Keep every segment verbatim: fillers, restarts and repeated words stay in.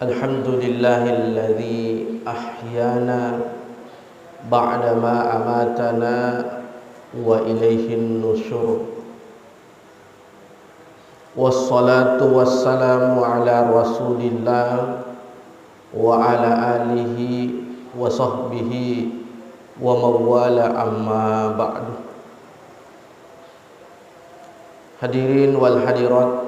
Alhamdulillahilladzi ahyana ba'dama amatana wa ilaihin nusyur. Wassalatu wassalamu ala Rasulillah wa ala alihi wa sahbihi wa mawala, amma ba'du. Hadirin wal hadirat,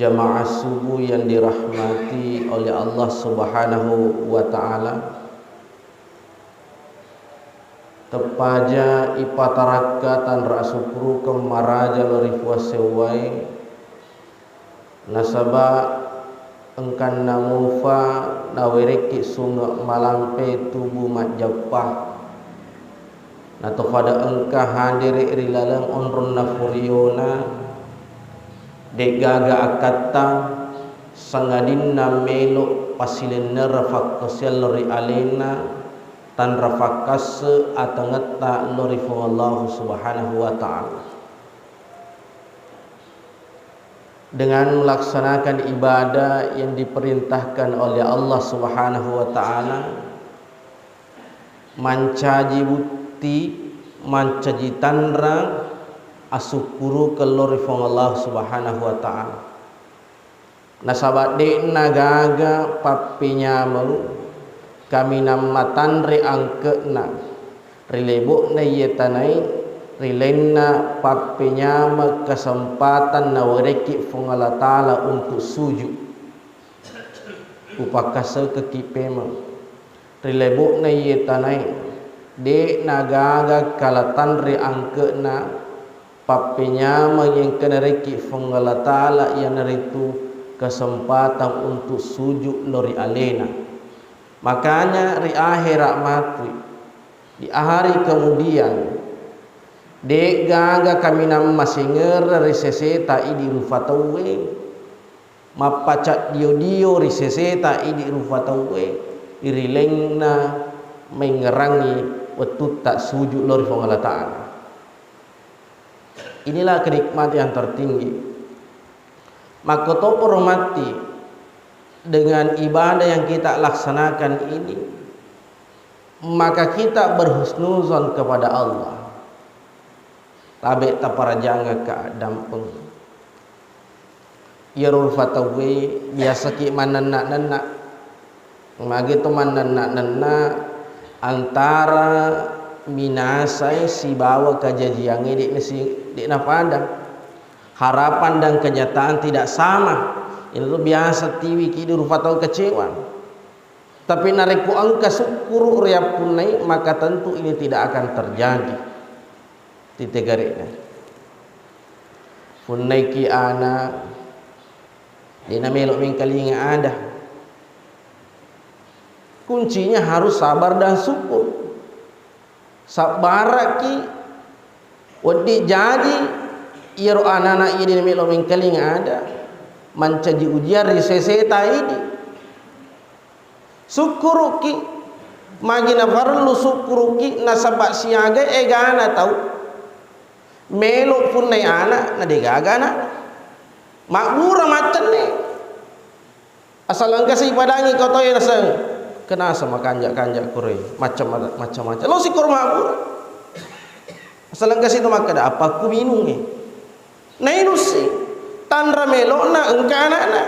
jamaah subuh yang dirahmati oleh Allah Subhanahu wa Ta'ala, teppaja ipatarakka tanra asukkurukeng maraja lao ri Puang Sewwae, nasaba engkanna mufa nawerekki sunge malampe tubu majjappa. Natopada engka hadere ri laleng onronna furiona, de'gaga akkatta, sangadinna melo pasilennereng fakkasiang lao ri alena, tanra fakkasse atengetta lao ri Puang Allah Subhanahu wa Ta'ala. Dengan melaksanakan ibadah yang diperintahkan oleh Allah Subhanahu wa Ta'ala, mancaji butti, mancaji tanra asukkurukeng lao ri Puang Allah Subhanahu wa Ta'ala. Nasaba de'na gaga pappenyameng kaminang matanre angke'na ri lebo'na iye tanae, ri lainna pappenyameng kesempatan nawerekki Puang Allah Ta'ala untuk sujud. Upakkasengkekki pemeng ri lebo'na iye tanae, de'na gaga kala tanre angke'na pappenyameng engkana rekki Puang Allah Ta'ala, iyanaritu kesempatan untuk sujud lao ri alena. Makanya ri ahera matui, di hari kemudian, de'gaga kaminang masengereng ri seseta idi rufa tauwe, mappacaddio-dio ri seseta idi rufa tauwe, ri lainna mengngerangi wettutta sujud lao ri Puang Allah Ta'ala. Inilah kenikmatan yang tertinggi. Makkotoparo matti dengan ibadah yang kita laksanakan ini, maka kita berhusnuzon kepada Allah. Tabe taparajangekka addampeng. Iyaro rufa tauwe biasaki mannenna-nenna. Magi to mannenna-nenna antara minasai sibawa kajajiangnge de'na si-, de'na pada. Harapan dan kenyataan tidak sama. Itu biasa tiwiki di rufa tau kecewa. Tapi narekko engka sukkuru riappunnai, maka tentu ini tidak akan terjadi. Titegare'na. Punnaiki ana, de'na melo mengkalinga ada. Kuncinya harus sabar dan syukur. Sabbaraki, wedding jaji iyaro anana iya de'na melo mengkalinga ada, mancaji ujian ri seseta idi. Sukkuruki, magi naparellu sukkuruki, nasaba siaga egana tau melo punnai ana, na degaga ana. Mabbura maccenne. Asal engkasi padangi ko toe naseng, kenasa makanja-kanja kure, macam-macam. Lo sikoro mabbura. Asal engkasi to makkeda, apa ku minungnge? Nainussi, tanra melo'na engka ana'na.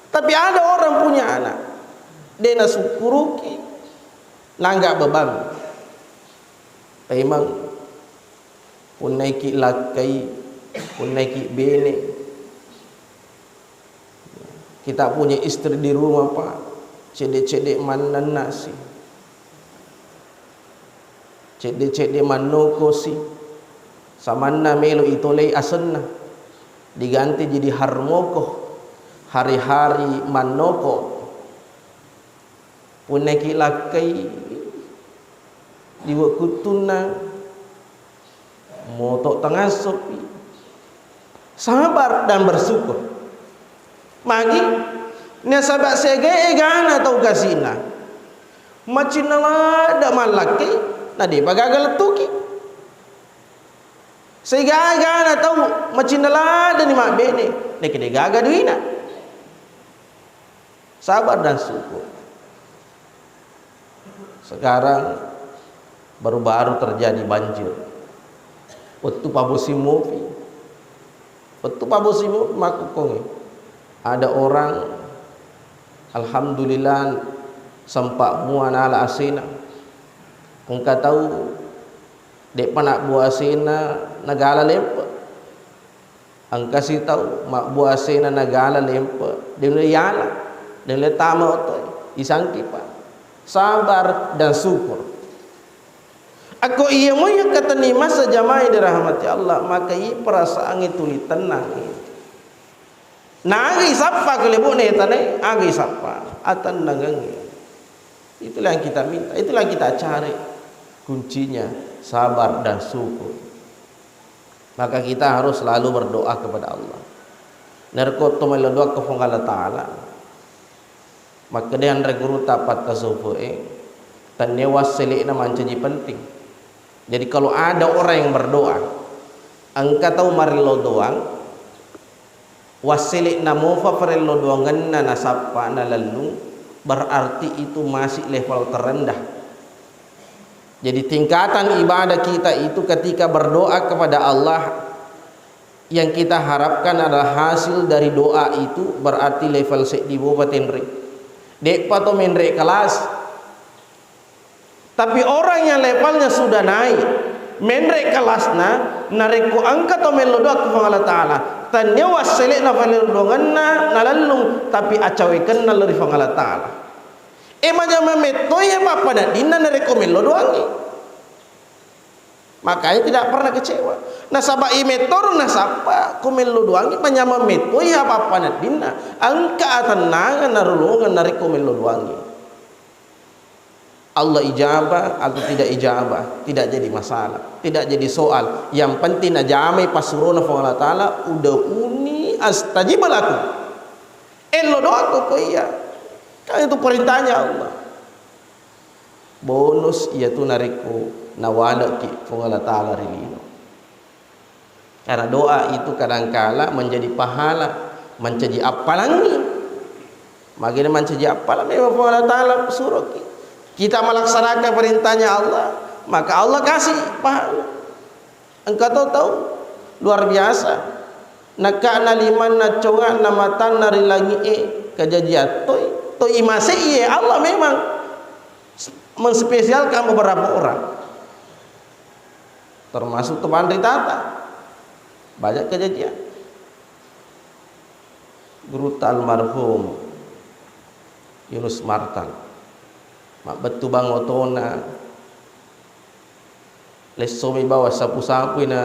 Tapi ada orang punya anak, de nasukkuruki, nangga beban. Memang punnaiki lakkai, punnaiki bene, kita punya istri di rumah, Pak, cede-cede mannennasi. Cedde-cedde mannokosi, samanna melo itolei asenna, diganti jadi harmoko, hari-hari mannoko. Punnaki lakkai di wekkuttunna moto tangassopi. Sabar dan bersyukur. Magi? Nasaba siaga egana tau kasina. Macinna ladde mallakkai, na depa gaga lettuki. Siaga egana tau macinna laddeni mabbene, naekiya de gaga duina. Sabar dan syukur. Sekarang baru-baru terjadi banjir. Wettu pabosi mupi. Wettu pabosi mupi makkukkongngi. Ada orang, alhamdulillah, sempat mua nala asena. Engka tau de'pa nabbua asena nagala lempe. Engka sitau mabbua asena nagala lempe, de nulle yala, de nulle tama oto, isangki pa. Sabar dan syukur. Akko iya mo iya katenni masa jamaah dirahmati Allah, maka iya perasaangnge tuli tenang. Na aga isappa ko lebo'na tanae, aga isappa, atennangengngi. Itulah yang kita minta, itulah yang kita cari. Kuncinya sabar dan syukur. Maka kita harus selalu berdoa kepada Allah. Narekko to mello doa ke Puang Allah Ta'ala, makkeda anre gurutta patta sopoe, tennia wassele'na mancaji penting. Jadi kalau ada orang yang berdoa, engka tau marello doang, wassele'na mofa farello doangenna nasappa nalellung, berarti itu masih level terendah. Jadi tingkatan ibadah kita itu ketika berdoa kepada Allah, yang kita harapkan adalah hasil dari doa itu berarti level seddi boba tenre. De'pa to menre kelas. Tapi orang yang levelnya sudah naik, menre kelasna, narekko engka to mello doa ke Puang Allah Ta'ala, tennia wassele'na farello doangenna nalellung, tapi acawekenna lao ri Puang Allah Ta'ala. E, manyameng mettoi e pappaneddinna narekko mello doangngi. Makanya tidak pernah kecewa. Nasaba i mettoro nasappa ko mello doangngi, manyameng mettoi e pappaneddinna. Engka atennangeng narulungeng narekko mello doangngi. Allah ijabah atau tidak ijabah, tidak jadi masalah, tidak jadi soal. Yang penting najamai passurona Puang Allah Ta'ala, "Ud'uni astajib lakum." Ello doako ko iya. Kan itu perintahnya Allah. Bonus iyatu narekko nawalekki Puang Allah Ta'ala ri lino. Karena doa itu kadangkala menjadi pahala, menjadi appalangi. Magena mancaji appalang, memang Puang Allah Ta'ala suroki. Kita melaksanakan perintahnya Allah, maka Allah kasih pahala. Engka to tau luar biasa. Nakka'na limanna, conganna, matanna ri langi'e, kajajiang toi, to imasei e Allah memang menspesialkan beberapa orang. Termasuk to panritata. Banyak kajajiang. Gurutta almarhum Yunus Martal. Mabbettu bang otona, lessomi bawang sapu-sapui na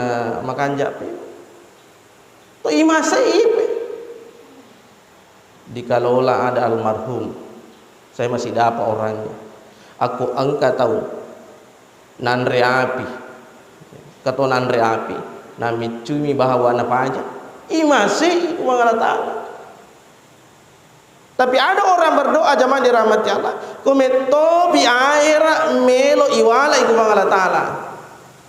makanja pe. To imasei pe. Di Kalola ada almarhum. Saya masih dapat orangnya. Akko engka tau nanre api. Kato nanre api. Namiccumi bahawa napaja. Imasei Puang Allah Ta'ala. Tapi ada orang berdoa, jamaah dirahmati Allah, ko mettopi ahera melo iwala i ku Puang Allah Ta'ala.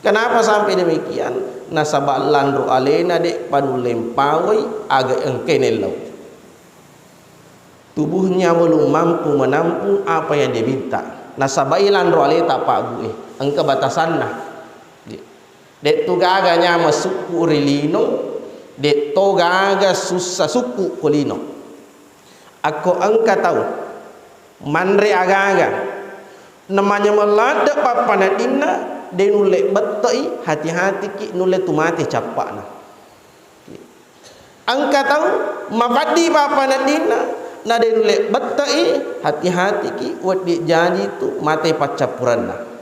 Kenapa sampai demikian? Nasaba lanro alena de' panulle mpawai aga engkae nellau. Tubuhnya belum mampu menampung apa yang dia minta. Nasaba i lanro aleta pabbu e, engka batasanna. De' tu gaga nyameng sukku ri lino, de' to gaga sussa sukku ko lino. Akko engka tau manre aga-aga, namanyameng ladde pappaneddinna, de' nulle betto'i, hati-hatiki nulle tu mate cappa'na. Engka tau mafaddi pappaneddinna, na de' nulle betto'i, hati-hatiki wedding jaji tu mate paccappurenna.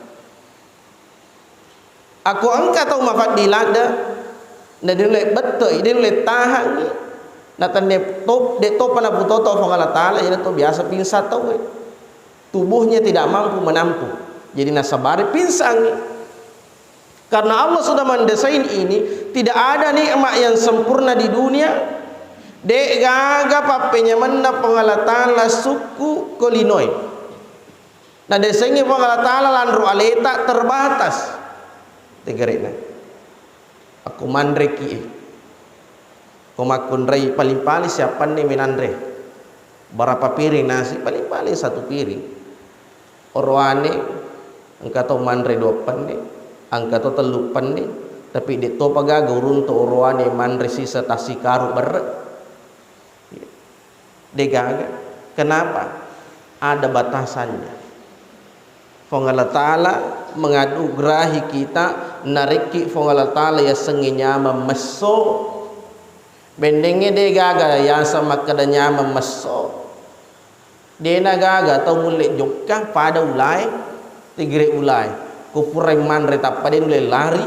Akko engka tau mafaddi ladde, na de' nulle betto'i, de' nulle tahangngi, na tenne top, de' toppa naputoto Puang Allah Ta'ala, iyana to biasa pingsan tauwe. Tubuhnya tidak mampu menampung. Jadi nasabari pingsangngi. Karena Allah sudah mendesain ini, tidak ada nikmat yang sempurna di dunia, de' gaga pappenyamenna Puang Allah Ta'ala sukku ko linoe. Nadesengngi Puang Allah Ta'ala lanro aleta terbatas. Tegere'na. Akko manreki e. Ko makkunrai paling-paling siappanni menanre. Berapa piring nasi? Paling-paling satu piring. Oroane engka to manre dua penne, engka to tellu penne, tapi de' topa gaga uruntu oroane manre sisa tassikaru berre'. De' gaga. Kenapa? Ada batasannya. Puang Allah Ta'ala menganugerahi kita, narekki Puang Allah Ta'ala yasengnge nyameng messo. Bennengnge de' gaga yaseng makkeda nyameng messo. De'na gaga tau mulle jokka pada ulae, tigere ulae. Ko purai manre tappa de' nulle lari.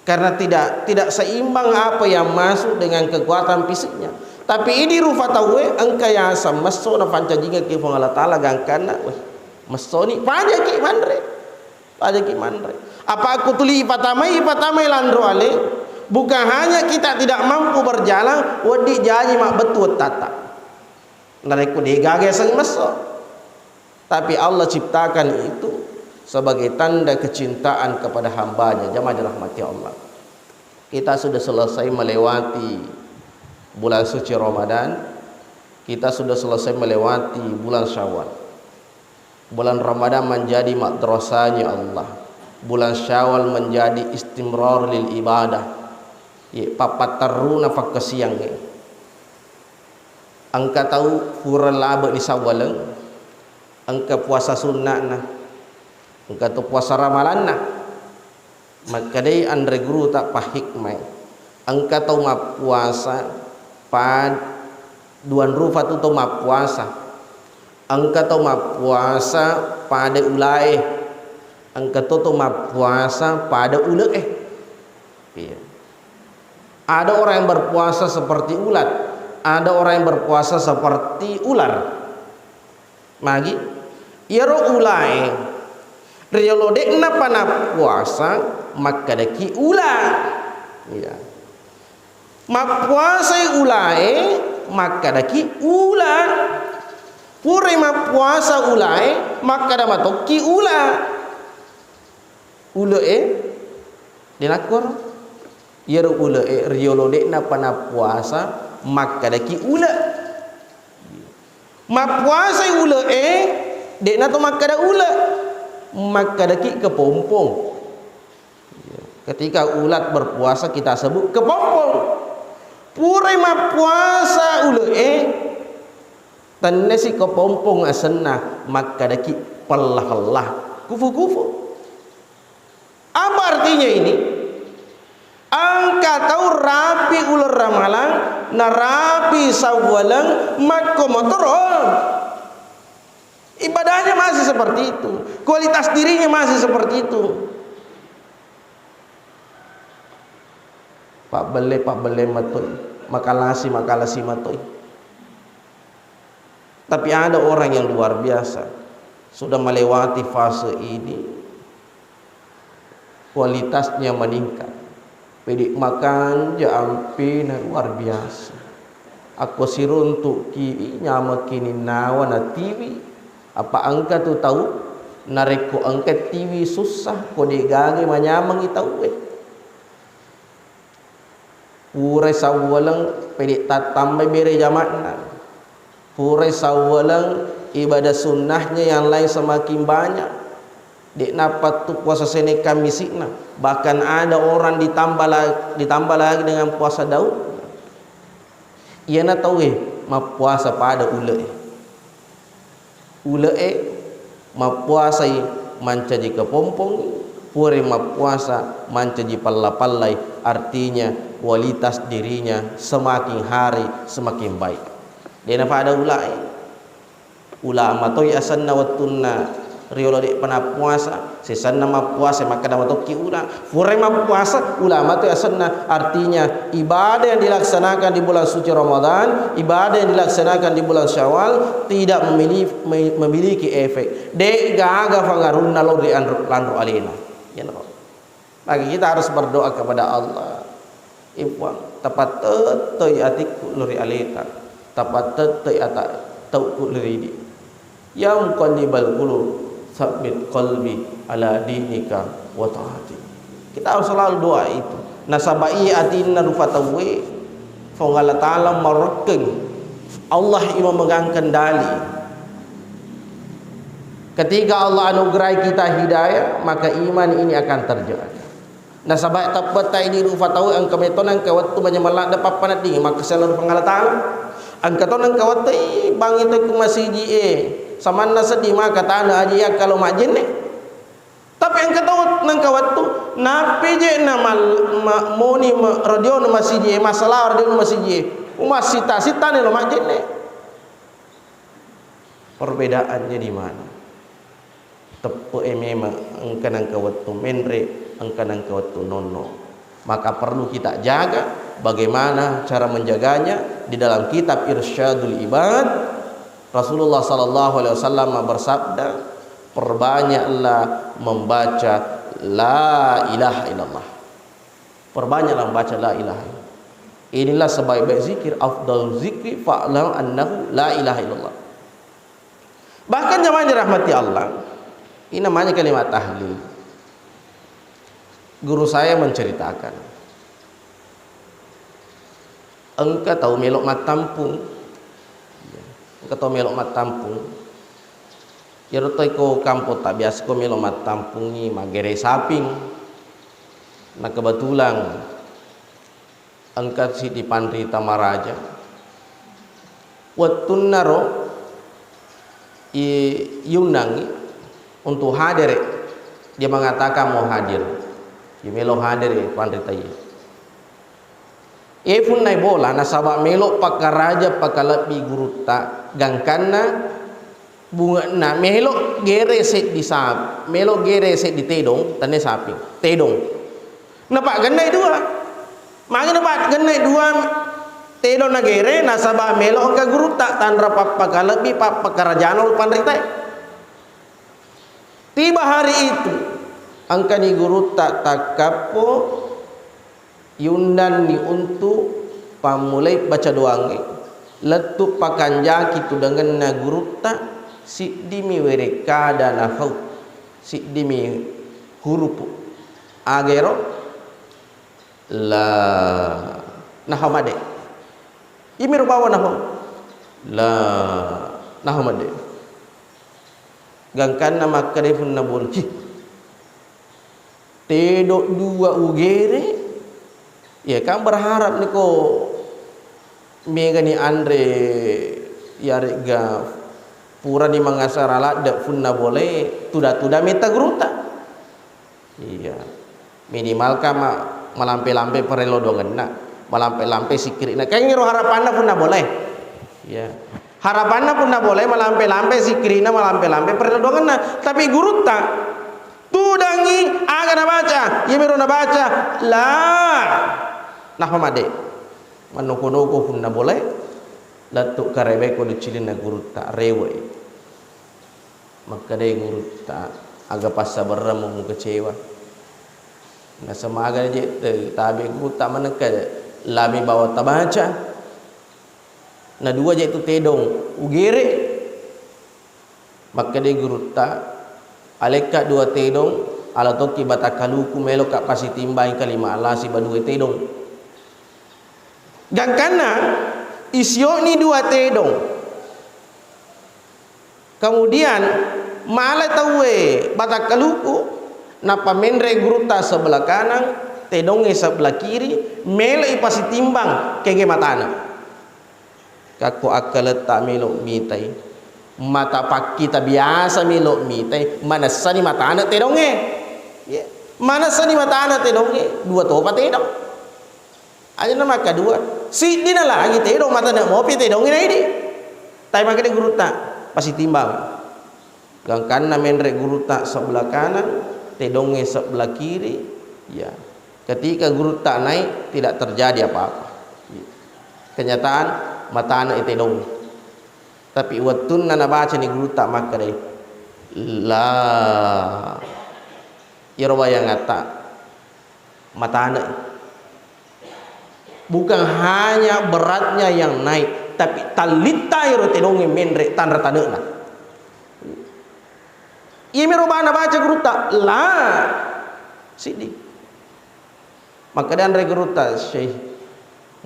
Karena tidak, tidak seimbang apa yang masuk dengan kekuatan fisiknya. Tapi idi rufa tauwe engka yaseng messo napancajingekki Puang Allah Ta'ala gangkanna, weh, messoni, pajaki manre. Pajaki manre. Apa aku tuli ipatamai, ipatamai lanro ale, bukan hanya kita tidak mampu berjalan, wedding jaji mabbettu wettata. Narekko de' gaga yaseng messo. Tapi Allah ciptakan itu sebagai tanda kecintaan kepada hambanya. Jamaah dirahmati Allah. Kita sudah selesai melewati bulan suci Ramadan. Kita sudah selesai melewati bulan Syawal. Bulan Ramadan menjadi madrasahnya Allah. Bulan Syawal menjadi istimrar lil ibadah. Ye, papatterruna pakkasiangnge. Engka tau pura labe' ri sawwaleng, engka puasa sunna'na, engka to puasa ramalanna. Makkedai anre guruta pahikmai, engka tau mappuasa pad-, duan rufa tu tau mappuasa. Engka tau mappuasa pada ulae, engka to tau mappuasa pada ule'e. Iya. Ada orang yang berpuasa seperti ulat, ada orang yang berpuasa seperti ular. Magi? Iyaro ulae, riolo de'na panappuasa, makkedaki ula. Iya. Mappuasai ulae, makkedaki ula. Purai mappuasa ulae, makkeda matokki ula. Ule'e, de' nakkoro. Iyaro ule'e riolo de'na panappuasa, makkedaki ule. Mappuasai ule'e, de'na to makkeda ule. Makkedaki kepompong. Ketika ulat berpuasa kita sebut kepompong. Purai mappuasa ule'e, tennesi kepompong asenna, makkedaki pella-pella, kufu-kufu. Apa artinya ini? Engka tau rapi uleng ramalang, narapi sawwaleng, makko motoro. Ibadahnya masih seperti itu, kualitas dirinya masih seperti itu. Pabbelle-pabbelle matoi, makalasi-makalasi matoi. Tapi ada orang yang luar biasa, sudah melewati fase ini, kualitasnya meningkat. Pede makanja ampena luar biasa. Akko siruntu'ki nyamekki ninnawa natiwi. Apa engka tu tau, narekko engka tiwi sussa, ko de'gaga manyamengngi tauwe. Purai sawwaleng pede tattambai bere jama'na. Purai sawwaleng ibadah sunnahnya yang lain semakin banyak. De'na pattu puasa Senin Kamisi'na. Bahkan ada orang ditambah la-, ditambah lagi dengan puasa Daud. Iyana tauwe mappuasa pada ule'e. Ule'e mappuasai mancaji kepompong, purai mappuasa mancaji palla-pallai, artinya kualitas dirinya semakin hari semakin baik. De'na pada ula'e. Ula matoi asenna wettunna riolo de'pa nappuasa, sesanna mappuasa, makkeda matokki ula. Purai mappuasa, ula matoi asenna. Artinya, ibadah yang dilaksanakan di bulan suci Ramadan, ibadah yang dilaksanakan di bulan Syawal tidak memili-, me-, memiliki efek. De'gaga pangarunna lao ri anro-, lanro alena. Iyanaro. Maka kita harus berdoa kepada Allah. Ipuang, tapattettoi atikku lao ri aleta, tapattettoi ata-, tauku lao ri idi. Ya muqallibal qulub, tsabbit qalbi ala dinika wa taatik. Kita harus selalu doa itu. Nasaba iya atinna rupa tauwe, Puang Allah Ta'ala marokkeng. Allah yang memegang kendali. Ketika Allah anugerai kita hidayah, maka iman ini akan terjaga. Nasaba teppetta idi rufa tau engka metona engka wettu manyameng ladde pappaneddingi makkasiala ri Puang Allah Taala. Engka tona engka wettu, "Ih, bang itu ku masiji e, samanna seddi maka tana aja ya kalau majenne." Tapi engka tau nengka wettu, nappi je na mal-, ma-, moni ma-, radio na masiji e, masalah radio na masiji e, umassita-sita ni lo majenne. Perbedaannya di mana? Teppe'e memang engka nengka wettu menre, engka nengka wettu nonno. Maka perlu kita jaga bagaimana cara menjaganya. Di dalam kitab Irsyadul Ibad, Rasulullah sallallahu alaihi wasallam bersabda, "Perbanyaklah membaca la ilaha illallah." Perbanyaklah membaca la ilaha illallah. Inilah sebaik-baik zikir, afdal zikri fa'lam annahu la ilaha illallah. Bahkan jamaah dirahmati Allah, ini namanya kalimat tahlil. Guru saya menceritakan, engka tau melok mattampung. Iya, engka tau melok mattampung. Iyaro toi ko kampong tak biasa ko melok mattampungi, maggere saping. Nah, kebetulan engka siddi panrita maraja. Wettunnaro i-, iunnangi untuk hadere, dia mengatakan mau hadir. Dia melo hadere panrita iya. E, punnai bola nasaba melo pakkaraja pakalebbi gurutta, gangkanna bunge'na melo gere seddi sap-, melo gere seddi tedong, tenne sapi, tedong. Napagennai dua. Magi napagennai dua tedong nagere, nasaba melo engka gurutta tanra pappakalebbi pappakarajana panritae. Tiba hari itu, engkani gurutta takkappo yundanni untuk pammulai baca doangnge. Lettu pakanjaki tudangenna gurutta, siddimi werekkada nafau, siddimi hurupu. Agero la nafau made. Imiro bawa nafau. La nafau made. Gangkanna makkeda punna bolki. Tedok dua ugere, iya kan berharap niko megani anre, iyaregga purani mangasara ladde punna bole, tuda-tuda metta gurutta. Iya. Minimal kan ma-, malampe-lampe parello dongenna, malampe-lampe sikkiri'na. Kan ero harapanna punna bole. Iya. Harapanna punna bole malampe-lampe sikkiri'na, malampe-lampe parello dongenna. Tapi gurutta tudangi aga nabaca, iyamiro nabaca la. Nafa made. Manoko-noko punna bole, lettu karebeko ducilinna gurutta, rewe. Makkedai gurutta, "Aga passabarremmu mukecewa? Nasemaga je te tabe gurutta manekka lami bawa tabaca. Na dua je tu tedong ugere." Makkedai gurutta, "Alekka dua tedong, ala tokki batang kaluku, meloka pasitimbangi kalima Allah siba dua tedong." Gangkanna isioni dua tedong. Kemudian, mala tauwe batang kaluku, nappa menre gurutta sebelah kanan, tedongnge sebelah kiri, melo ipasitimbang kege matana. Kakko akkaletta melo mitai. Mata pakkita biasa melo mitai, manessani matana tedongnge. Iya. Manessani matana tedongnge, dua topa tedong. Aja na makkadua, siddina lagi tedong, matana mopi tedong ina idi. Tai makkeda gurutta, pasitimbang. Gangkanna menre gurutta sebelah kanan, tedongnge sebelah kiri, ya. Ketika gurutta naik, tidak terjadi apa-apa. Kenyataan, matana i tedong. Tapi wettunna nabacani gurutta makkeda, la. Iyaro bayangatta, matana. Bukan hanya beratnya yang naik, tapi tallitta ero tedongnge menre tanra tane'na. Iyamiro bana baca gurutta, la siddi. Makkeda anre gurutta Syekh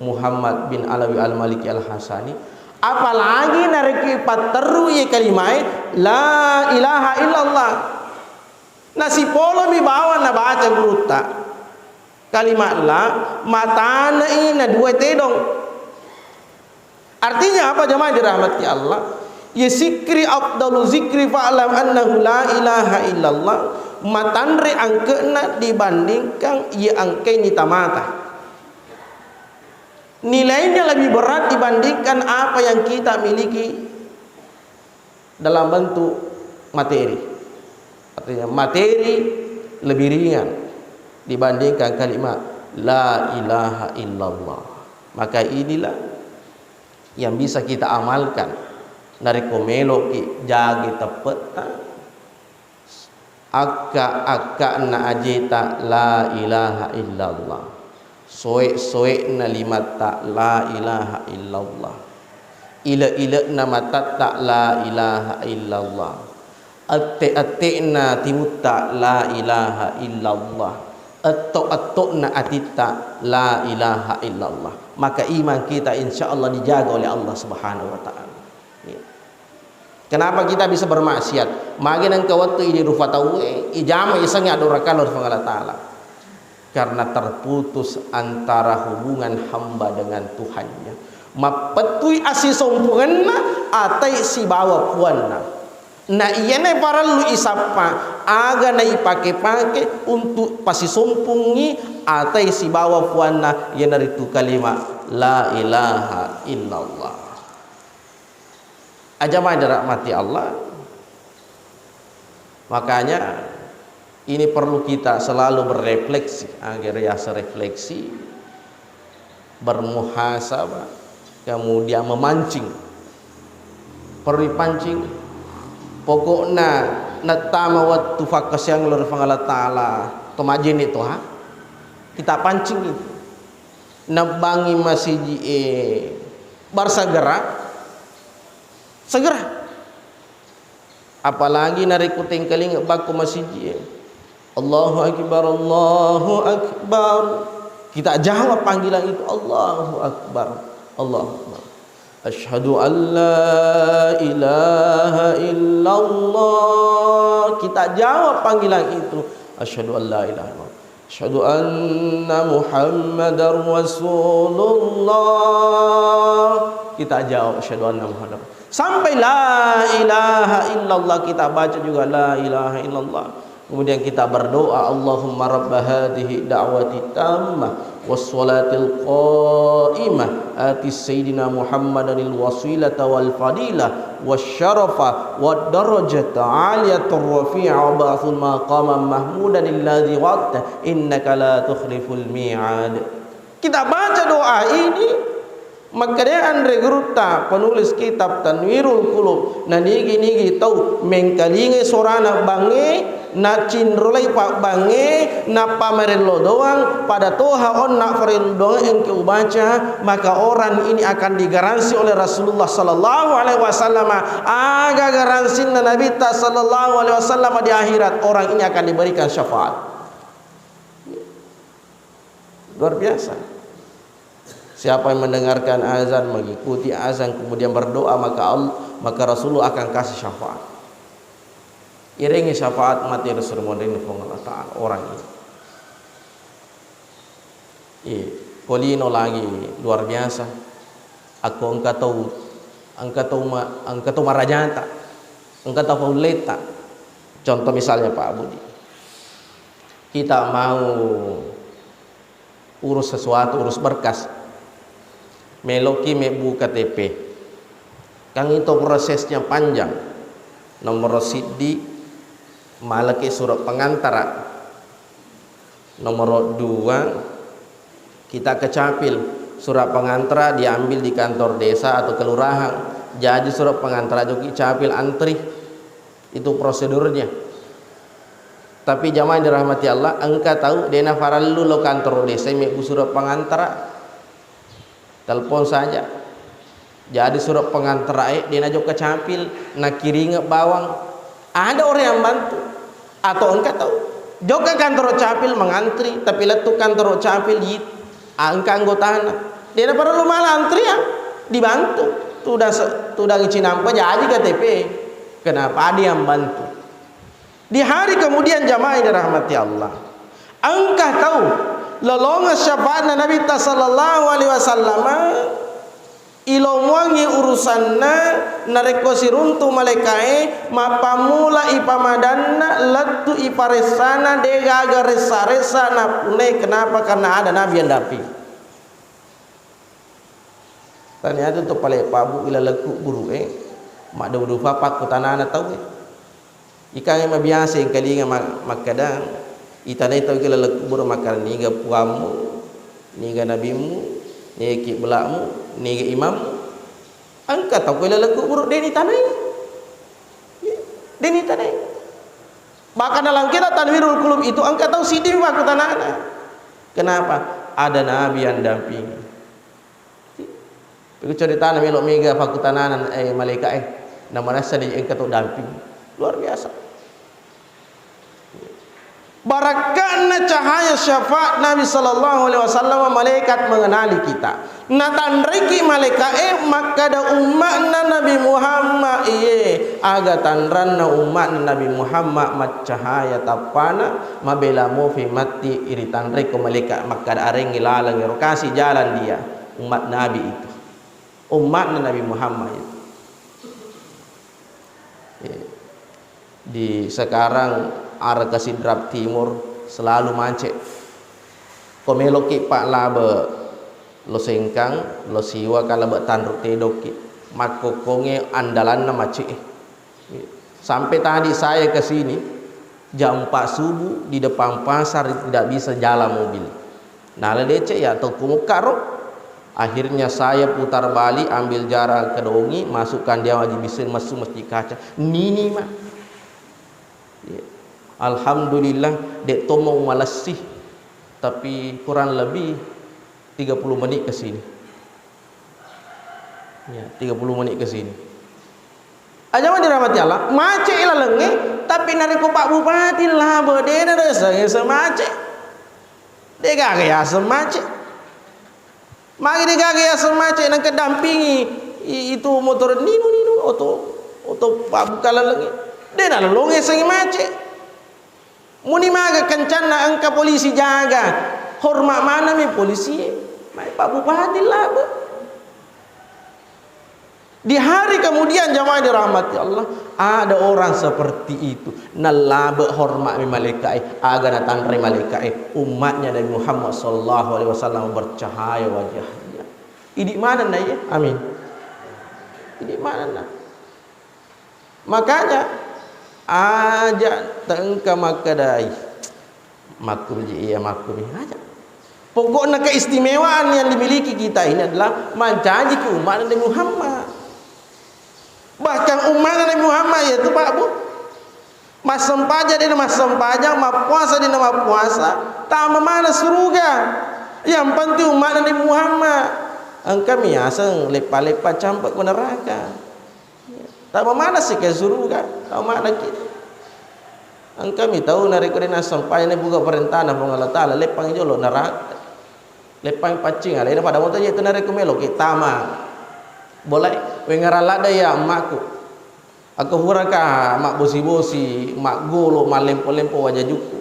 Muhammad bin Alawi Al-Maliki Al-Hasani, Apalagi narekko ipatterru iye kalimae la ilaha illallah. Nasipolomi bawang nabaca gurutta kalimat la, matanei na dua tedong. Artinya apa, jamaah dirahmati Allah? Ya zikri afdalu zikri fa'lam annahu la ilaha illallah. Matanre angke'na dibandingkan iya angkeni tamata. Nilainya lebih berat dibandingkan apa yang kita miliki dalam bentuk materi. Artinya, materi lebih ringan dibandingkan kalimat la ilaha illallah. Maka inilah yang bisa kita amalkan narekko meloki jage teppetta, akka-akka'na ajeta la ilaha illallah, soe-soe'na limatta la ilaha illallah, ile-ile'na matatta la ilaha illallah, ette-ette'na tiwutta la ilaha illallah, etto-etto'na atitta la ilaha illallah. Maka iman kita insya Allah dijaga oleh Allah Subhanahu wa Ta'ala. Iya. Kenapa kita bisa bermaksiat? Magi nengka wettu idi rufa tauwe, ijama isengnge adorakalo ri Puang Allah Ta'ala. Karena terputus antara hubungan hamba dengan Tuhannya. Mappettui asisompungenna atai sibawa puanna. Na iyana parellu isappa, aga naipake-pake untuk pasisompungngi atai sibawa puanna, iyanaritu kalimat la ilaha illallah. Ajama dirahmati Allah. Makanya ini perlu kita selalu berefleksi, agar ya refleksi, bermuhasabah, kemudian memancing. Perlu dipancing. Pokokna nattama wettu fakkasiang lao ri Puang Allah Ta'ala, to majjenne toha, kita pancing itu. Nabbangi masiji e, barsegera, segera. Apalagi narekko tengkalinga bakko masiji e, Allahu Akbar, Allahu Akbar. Kita jawab panggilan itu, Allahu Akbar, Allahu Akbar. Asyhadu an la ilaha illallah. Kita jawab panggilan itu, asyhadu an la ilaha illallah. Asyhadu anna Muhammadar Rasulullah. Kita jawab, asyhadu anna Muhammadar. Sampai la ilaha illallah kita baca juga, la ilaha illallah. Kemudian kita berdoa, Allahumma rabba hadhihi da'wati tammah was salatil qaimah, ati sayyidina Muhammadanil wasilata wal fadilah was syarafa wad darajata aliyatur rafi'ah wa ba'athul maqaman mahmudan alladzi wa'adta innaka la tukhliful mi'ad. Kita baca doa ini, makkedai anre gurutta penulis kitab Tanwirul Qulub, nanigi-nigi tau mengkalingai sorana bangnge, nacinrolai pabbangnge, nappamarello doang, pada toha onna farello doang engke ubaca, maka orang ini akan digaransi oleh Rasulullah sallallahu alaihi wasallam. Aga garansinna Nabitta sallallahu alaihi wasallam di akhirat, orang ini akan diberikan syafaat. Luar biasa. Siapa yang mendengarkan azan, mengikuti azan, kemudian berdoa, maka Allah, maka Rasulullah akan kasih syafaat. Irengi syafaat mate ri Surga Muarreng Puang Allah Ta'ala orang ini. Iya, polino lagi luar biasa. Akko engka tau, engka tau ma-, engka tau marajata, engka tau paulletta. Contoh misalnya Pak Budi. Kita mau urus sesuatu, urus berkas. Meloki mebbu K T P. Kan itu prosesnya panjang. Nomor siddi, malaki surat pengantara. Nomor dua, kita ke capil. Surat pengantara diambil di kantor desa atau kelurahan. Jadi surat pengantara joki capil antri. Itu prosedurnya. Tapi jamaah yang dirahmati Allah, engka tau dena farellu lo kantor desa mebbu surat pengantara. Telepon saja. Jadi surat pengantara e dena jokka capil, nakiringe bawang. Ada orang yang bantu. Atau engka tau jokka kantor capil mengantri, tapi lettu kantor capil yit, engka anggotana. Dena farellu mala antrian, dibantu. Tudang se-, tudang cinampa jaji K T P. Kenapa? Ada yang bantu. Di hari kemudian, jamaah yang dirahmati Allah, engka tau lolongeng syafaatna Nabitta sallallahu alaihi wasallam, ilomuangngi urusanna, narekko siruntu malaika'e, mappammula ipamadanna, lettu iparessana, degaga ressa-ressa nappunnai. Kenapa? Karena ada Nabi yang damping. Tania tu to pale pabu ilaleng kuburu e, maddu-dufa pakkutanana tau e. Ikangnge mabiasa engkalinga ma-, makkeda, itanai tau ki laleng kuburu makkeda, niga puammu, niga nabimmu, niga kibla'mu, niga imammu. Engka tau ko ilaleng kuburu de nitanai. De nitanai. Bahkan dalam kitab Tanwirul Qulub itu engka tau siddi pakkutanana. Kenapa? Ada Nabi yang dampingi. Pekko ceritana melo mega pakkutanana, eh, malaika, eh, namanessa di engka to damping. Luar biasa. Barakka'na cahaya syafaat Nabi sallallahu alaihi wasallam, malaikat mengenali kita. Natanriki malaika, eh, makkada umma'na Nabi Muhammad, iye, aga tanranna umma'na Nabi Muhammad maccahaya tappana, mabela mofi matti iritanriko malaika makkada arengngi laleng ero kasi jalan dia. Umat Nabi itu, umma'na Nabi Muhammad itu. Eh, di sekarang arah ke Sidrap Timur selalu macet. Ko meloki pak labe lo Sengkang, lo Siwa, ka labe Tanru Tedoki, makkokkonge andalanna macet. Sampai tadi saya ke sini, jam empat subuh di depan pasar tidak bisa jalan mobil. Nala decek ya tau kumukka ro. Akhirnya saya putar balik, ambil jalan ke Dongi, masukkan dia wajib bisa masuk Masjid Kaca. Nini, Mak. Ya. Alhamdulillah, dek tomo malessi. Tapi kurang lebih tiga puluh menit ke sini. Ya, tiga puluh menit ke sini. Ajama dirahmati Allah, macet lalengnge, tapi narekko Pak Bupati labo, dena desa, desa macet. Degaga yaseng macet. Magi degaga yaseng macet, nengka dampingi i-, itu motor ninu, ninu, oto, oto Pak Buka lalengnge. Dena lolongnge sengi macet. Muni maga kencanna engka polisi jaga, hormat manami polisi, mai Pak Bupati labo. Di hari kemudian, jamaah dirahmati Allah, ada orang seperti itu. Nallabe hormat mi malaikae, aga natanre malaikae, umatnya Nabi Muhammad sallallahu alaihi wasallam bercahaya wajahnya. Idi manenna iya? Amin. Idi manenna? Makanya, aja tengka makkedai, "Makkumi ji iya, makkumi." Aja. Pokokna keistimewaan yang dimiliki kita ini adalah mancaji ki umat Nabi Muhammad. Bahkan umat Nabi Muhammad yaitu Pak Bu. Massempajang dena massempajang, mappuasa dena mappuasa, tama mana suruga. Yang penting umat Nabi Muhammad. Engka mi aseng leppa-leppa campa ko neraka. Tama manasi ke suruga, tama manaki. Engkami tau narekko de nassempajang, nabuka parentana Puang Allah Taala, leppang jolo neraka. Leppang paccing alena, pada moto je tu narekko meloki tama. Bolai, wengngarang ladde iya emmakku. Aku puraka mabbosi-bosi, maggolo, mallempo-lempo wajajukku.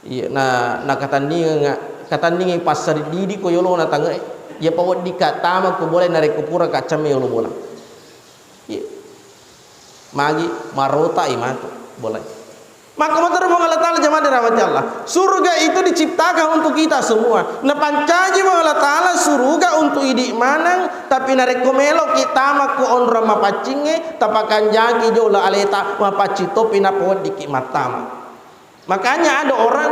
Iya, na, nakatandingengnga-, katandingengngi passarididi ko yolona tange'e. Iya paweddikka tama ko bolae narekko pura kaccammi yolo bola. Iya. Magi marotai matu bolae. Makko motor Puang Allah Taala, jamaah dirahmati Allah. Surga itu diciptakan untuk kita semua. Napancaji Puang Allah Taala suruga untuk idi maneng, tapi narekko meloki tama ko onrong mapaccingnge, tapakanjaki jolo aleta, mapaccing topi napaweddikki mattama. Makanya ada orang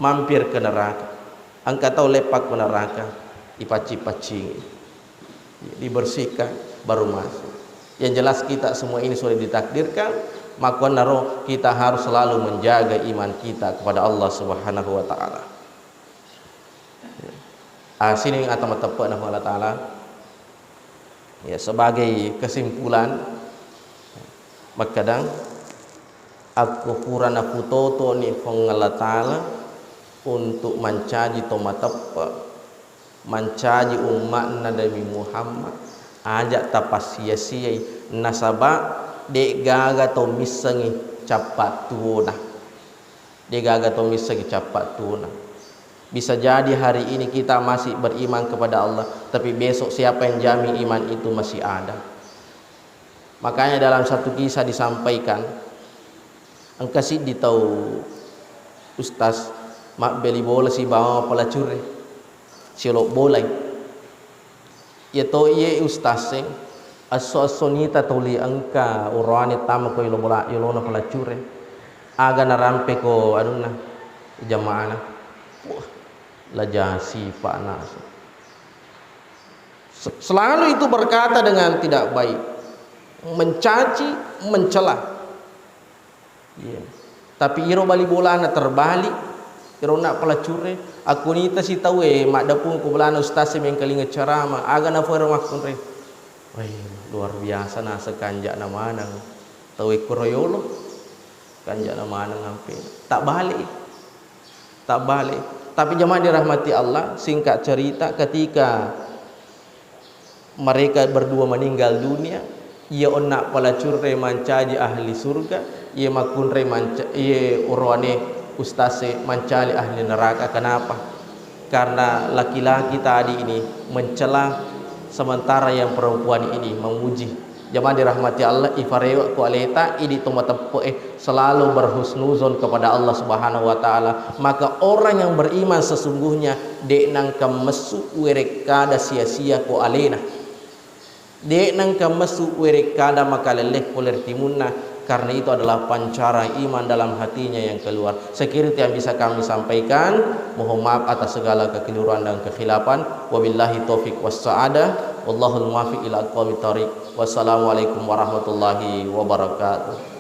mampir ke neraka. Engka tau leppang ke neraka, dipaccing-paccingi, dibersihkan, baru masuk. Yang jelas kita semua ini sudah ditakdirkan, makkuannaro kita harus selalu menjaga iman kita kepada Allah Subhanahu wa Ta'ala. Ah, sining ata mateppe'na Allah Ta'ala. Ya, sebagai kesimpulan, makkadang, akko pura naputotoni Puang Allah Ta'ala untuk mancaji to mateppe', mancaji umma'na Nabi Muhammad, Aja tapassia-siai, nasaba de'gaga tau missengngi cappa tuona. De'gaga tau missengngi cappa tuona. Bisa jadi hari ini kita masih beriman kepada Allah, tapi besok siapa yang jamin iman itu masih ada? Makanya dalam satu kisah disampaikan, engka siddi tau ustaz mabbeli bola sibawa pelacurre, siolo bolai. Iyato iye ustaz e, esso-esso nita tuli engka oroane tama ko yolo bola, yolona pelacurre. Aga narampe ko anunna, jamaana. Wah, laja sifa'na. Se-, selalu itu berkata dengan tidak baik, mencaci, mencela. Iya. Tapi iro bali bolana terbalik, iro na pelacurre, akkunita si tauwe maddepung ko bolana ustaz e mengkalinga ceramah, aga nafuero makkunre. Wah, luar biasa naseng kanja'na maneng. Tauwe kuro yolo, kanja'na maneng ampe. Tak balik. Tak balik. Tapi jemaah dirahmati Allah, singkat cerita, ketika mereka berdua meninggal dunia, iya onna pelacurre mancaji ahli surga, iya makkunre manca-, iya oroane ustaz e mancali ahli neraka. Kenapa? Karena laki-laki tadi ini mencela, sementara yang perempuan ini memuji. Jamaah dirahmati Allah, ifarewe ko aleta, idi to mateppe e selalu berhusnuzon kepada Allah Subhanahu wa Ta'ala. Maka orang yang beriman sesungguhnya de' nengka messu werekkada sia-sia ko alena. De' nengka messu werekkada makalelle pole ri timunna, karena itu adalah pancaran iman dalam hatinya yang keluar. Sekira itu yang bisa kami sampaikan. Mohon maaf atas segala kekeliruan dan kekhilafan. Wabillahi taufik wassa'adah. Wallahul muwaffiq ila aqwamit thariq. Wassalamualaikum warahmatullahi wabarakatuh.